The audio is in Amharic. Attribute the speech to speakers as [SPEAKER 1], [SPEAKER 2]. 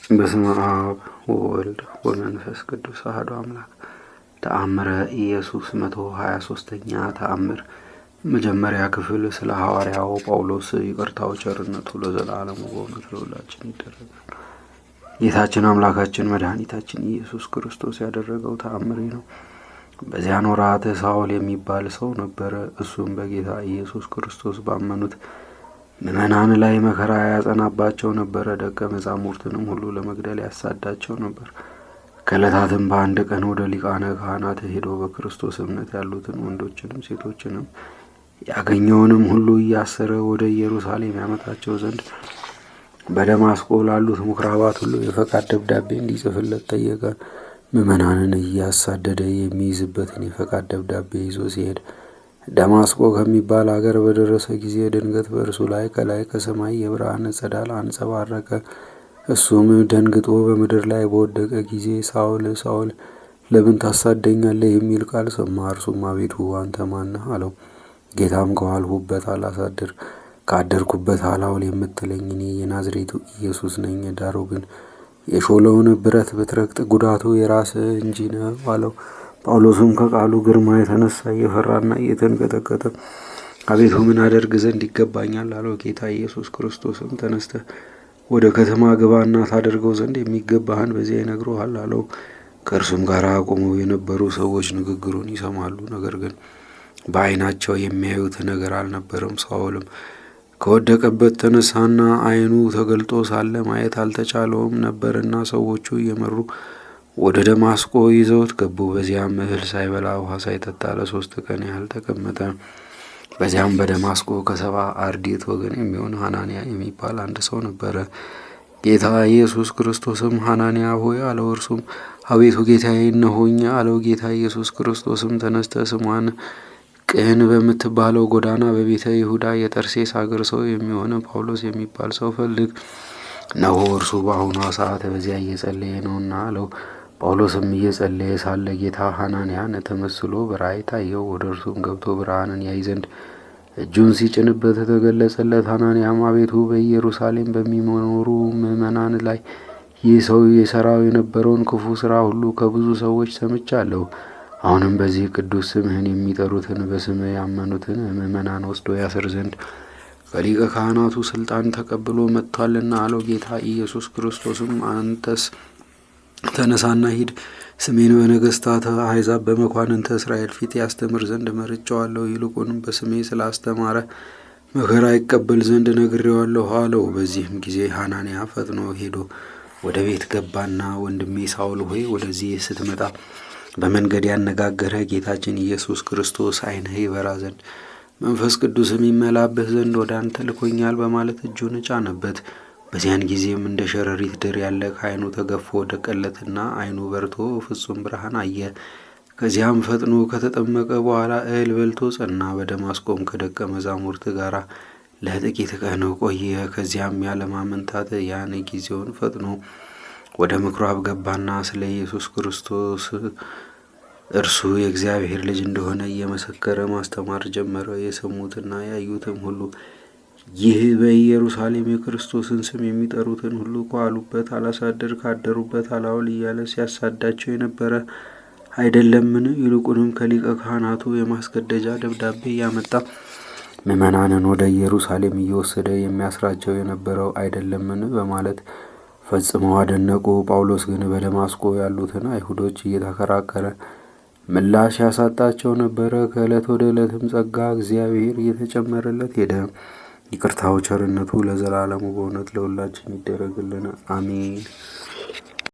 [SPEAKER 1] በስመ አብ ወወልድ ወመንፈስ ቅዱስ አሐዱ አምላክ። ተአምረ ኢየሱስ 123ኛ ተአምር መጀመሪያ ክፍል። ስለ ሐዋርያው ጳውሎስ ይቅርታው ቸርነቱ ለዘላለሙ በእውነት ለሁላችን ይደረጋል። ጌታችን አምላካችን መድኃኒታችን ኢየሱስ ክርስቶስ ያደረገው ተአምር ነው። በዚያን ወራት ሳውል የሚባል ሰው ነበረ። እሱም በጌታ ኢየሱስ ክርስቶስ ባመኑት ምዕመናን ላይ መከራ ያጸናባቸው ነበረ። ደቀ መዛሙርትንም ሁሉ ለመግደል ያሳዳቸው ነበር። ከዕለታትም በአንድ ቀን ወደ ሊቃነ ካህናት ሄዶ በክርስቶስ እምነት ያሉትን ወንዶችንም ሴቶችንም ያገኘውንም ሁሉ እያሰረ ወደ ኢየሩሳሌም ያመጣቸው ዘንድ በደማስቆ ላሉት ምኩራባት ሁሉ የፈቃድ ደብዳቤ እንዲጽፍለት ጠየቀ። ምዕመናንን እያሳደደ የሚይዝበትን የፈቃድ ደብዳቤ ይዞ ሲሄድ ደማስቆ ከሚባል አገር በደረሰ ጊዜ ድንገት በእርሱ ላይ ከላይ ከሰማይ የብርሃን ጸዳል አንጸባረቀ። እሱም ደንግጦ በምድር ላይ በወደቀ ጊዜ ሳውል ሳውል ለምን ታሳደኛለህ? የሚል ቃል ሰማ። እርሱም አቤቱ አንተ ማነህ? አለው። ጌታም ከዋልሁበት አላሳድር ካደርኩበት አላውል የምትለኝ እኔ የናዝሬቱ ኢየሱስ ነኝ። ዳሩ ግን የሾለውን ብረት ብትረግጥ ጉዳቱ የራስህ እንጂ ነው አለው። ጳውሎስም ከቃሉ ግርማ የተነሳ እየፈራና እየተንቀጠቀጠ አቤቱ ምን አደርግ ዘንድ ይገባኛል? አለው። ጌታ ኢየሱስ ክርስቶስም ተነስተህ ወደ ከተማ ግባና ታደርገው ዘንድ የሚገባህን በዚያ ይነግሩሃል አለው። ከእርሱም ጋር ቆመው የነበሩ ሰዎች ንግግሩን ይሰማሉ፣ ነገር ግን በዓይናቸው የሚያዩት ነገር አልነበረም። ሳውልም ከወደቀበት ተነሳና ዓይኑ ተገልጦ ሳለ ማየት አልተቻለውም ነበርና ሰዎቹ እየመሩ ወደ ደማስቆ ይዘውት ገቡ። በዚያም እህል ሳይበላ ውሃ ሳይጠጣ ለ3 ቀን ያህል ተቀመጠ። በዚያም በደማስቆ ከ70 አርድእት ወገን የሚሆን ሐናንያ የሚባል አንድ ሰው ነበረ። ጌታ ኢየሱስ ክርስቶስም ሐናንያ ሆይ አለው። እርሱም አቤቱ ጌታዬ እነሆኝ አለው። ጌታ ኢየሱስ ክርስቶስም ተነስተህ ስሟን ቅን በምትባለው ጎዳና በቤተ ይሁዳ የጠርሴስ አገር ሰው የሚሆን ጳውሎስ የሚባል ሰው ፈልግ፣ እነሆ እርሱ በአሁኗ ሰዓት በዚያ እየጸለየ ነውና አለው። ጳውሎስም እየጸለየ ሳለ ጌታ ሐናንያን ተመስሎ በራእይ ታየው። ወደ እርሱም ገብቶ ብርሃንን ያይ ዘንድ እጁን ሲጭንበት ተገለጸለት። ሐናንያም አቤቱ በኢየሩሳሌም በሚኖሩ ምዕመናን ላይ ይህ ሰው የሠራው የነበረውን ክፉ ሥራ ሁሉ ከብዙ ሰዎች ሰምቻለሁ። አሁንም በዚህ ቅዱስ ስምህን የሚጠሩትን በስምህ ያመኑትን ምዕመናን ወስዶ ያስር ዘንድ ከሊቀ ካህናቱ ስልጣን ተቀብሎ መጥቷልና አለው። ጌታ ኢየሱስ ክርስቶስም አንተስ ተነሳና ሂድ፣ ስሜን በነገስታት አሕዛብ በመኳንንተ እስራኤል ፊት ያስተምር ዘንድ መርጬዋለሁ። ይልቁንም በስሜ ስላስተማረ መከራ ይቀበል ዘንድ ነግሬዋለሁ አለው። በዚህም ጊዜ ሐናንያ ፈጥኖ ሄዶ ወደ ቤት ገባና ወንድሜ ሳውል ሆይ ወደዚህ ስትመጣ በመንገድ ያነጋገረ ጌታችን ኢየሱስ ክርስቶስ ዓይንህ ይበራ ዘንድ መንፈስ ቅዱስም ይመላብህ ዘንድ ወደ አንተ ልኮኛል በማለት እጁን ጫነበት። በዚያን ጊዜም እንደ ሸረሪት ድር ያለ ከዓይኑ ተገፎ ወደቀለትና ዓይኑ በርቶ ፍጹም ብርሃን አየ። ከዚያም ፈጥኖ ከተጠመቀ በኋላ እህል በልቶ ጸና። በደማስቆም ከደቀ መዛሙርት ጋር ለጥቂት ቀን ቆየ። ከዚያም ያለማመንታት ያን ጊዜውን ፈጥኖ ወደ ምኩራብ ገባና ስለ ኢየሱስ ክርስቶስ እርሱ የእግዚአብሔር ልጅ እንደሆነ እየመሰከረ ማስተማር ጀመረ። የሰሙትና ያዩትም ሁሉ ይህ በኢየሩሳሌም የክርስቶስን ስም የሚጠሩትን ሁሉ ከዋሉበት አላሳድር ካደሩበት አላውል እያለ ሲያሳዳቸው የነበረ አይደለምን? ይልቁንም ከሊቀ ካህናቱ የማስገደጃ ደብዳቤ እያመጣ ምዕመናንን ወደ ኢየሩሳሌም እየወሰደ የሚያስራቸው የነበረው አይደለምን? በማለት ፈጽመው አደነቁ። ጳውሎስ ግን በደማስቆ ያሉትን አይሁዶች እየተከራከረ ምላሽ ያሳጣቸው ነበረ። ከዕለት ወደ ዕለትም ጸጋ እግዚአብሔር እየተጨመረለት ሄደ። ይቅርታው ቸርነቱ ለዘላለሙ በእውነት ለሁላችን ይደረግልን፣ አሜን።